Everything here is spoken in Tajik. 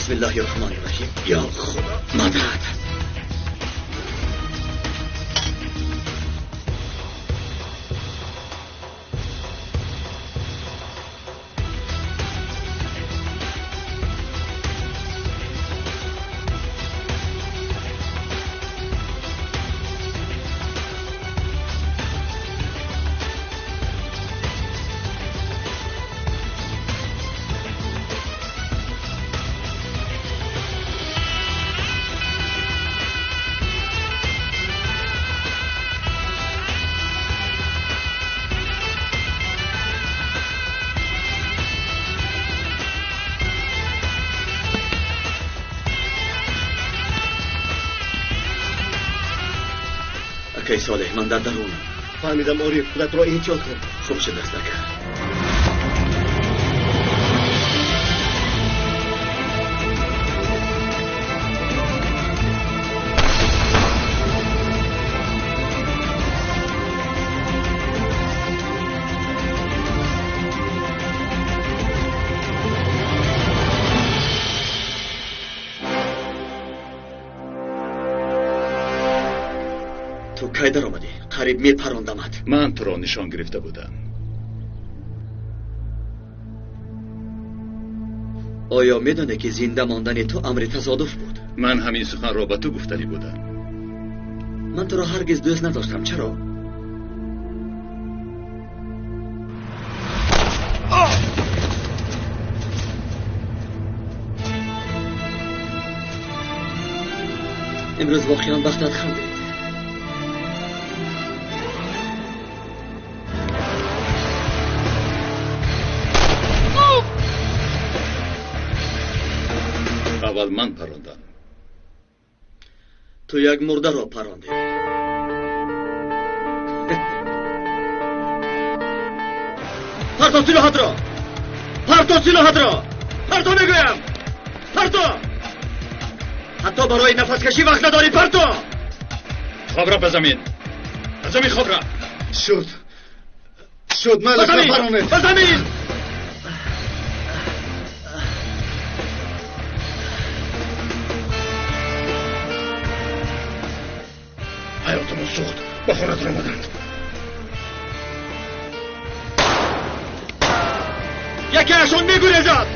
Бисмиллоҳи роҳмони роҳим. Ё Худо, мадад! Акай Солеҳ, ман дар дарунам. Фаҳмидам, Ориф, худатро эҳтиёт кун. Хуб шудааст, ака. Кай даромадӣ? Қариб мепарондамад. Ман туро нишон гирифта будам. Оё медонӣ, ки зинда мондани ту амри тасодуф буд? Ман ҳамин суханро ба ту гуфтанӣ будам. Ман туро ҳаргиз дӯст надоштам. Чаро? Имрӯз воқеан бахтат хандид. Аввал ман парондам. Ту як мурдаро парондӣ. Парто силоҳатро! Парто силоҳатро! Парто мегӯям! Парто! Ҳатто барои нафаскашӣ вақт надорӣ, парто! Хобра ба замин! Ба замин хобра! Шуд. Шуд, майлаш, напаронед. Ба замин! Ҳаётамон сӯхт, ба хона даромаданд. Якеашон мегурезад!